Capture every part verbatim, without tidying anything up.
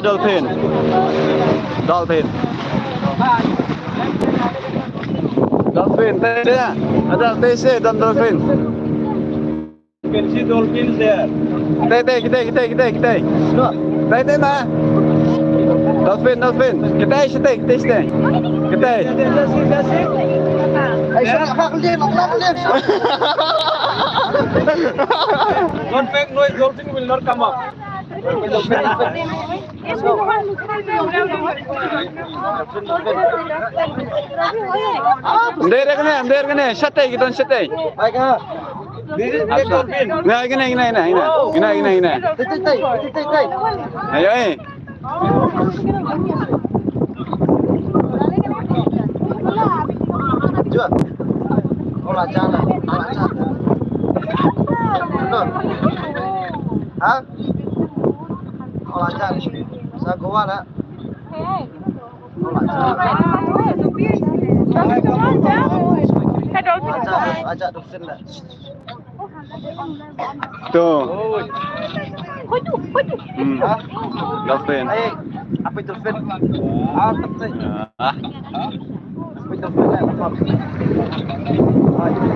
Dolphin. Dolphin. Dolphin, tei seh. Ada tei seh, don dolphin. Can see dolphins there. Tei, tei, tei, tei, tei, tei. Tei, tei, ma. Dolphin, dolphin. Kita sih, tei, kita sih. Kita. Don't make noise, dolphin will not come up. Nder kane, nder kane, shatei ki don shatei. This is big dolphin. Na, kane, kane, kane, kane. Kane, kane, kane. Tei, tei, tei, tei, tei. Ayo, eh. Jua. Ola jana, ola jana. Ha? Ola jana. Sa Goa na. Ola jana. Aja, aja dolphin na. Tu. Hmm. Dolphin. Eh, apa itu dolphin? Ah, dolphin. Ah. Apa itu dolphin? Ah, itu.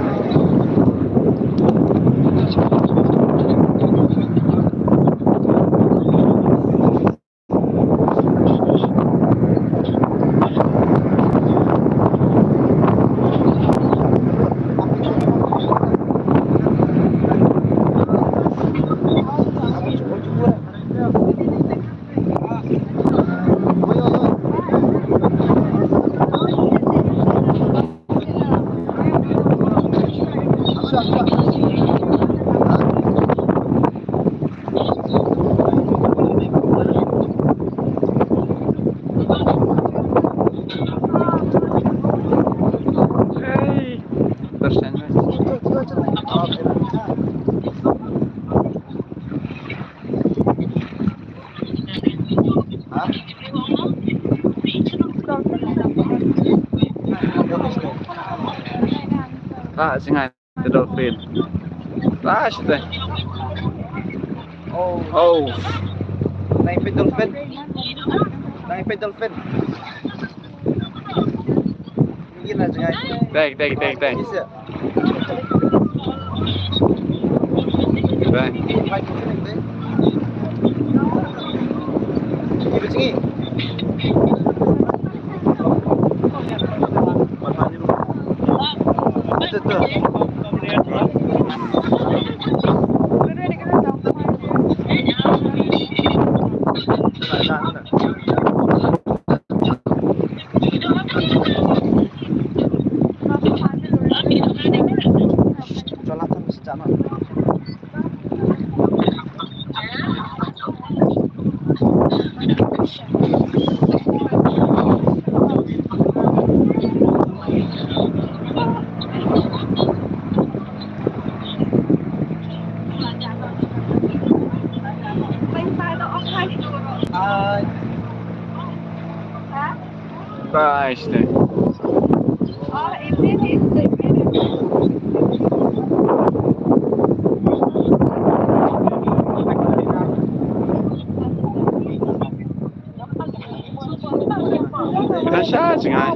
Ah, singai. The dolphin. Ah, shit. Oh. Oh. Nang peit dolphin. Nang peit dolphin. Ini lah, jangan. Teng, teng, teng, teng. Bisa. Teng. Hai, dolphin, teng. Ini, sini. Bye, işte. Ka shah jngai.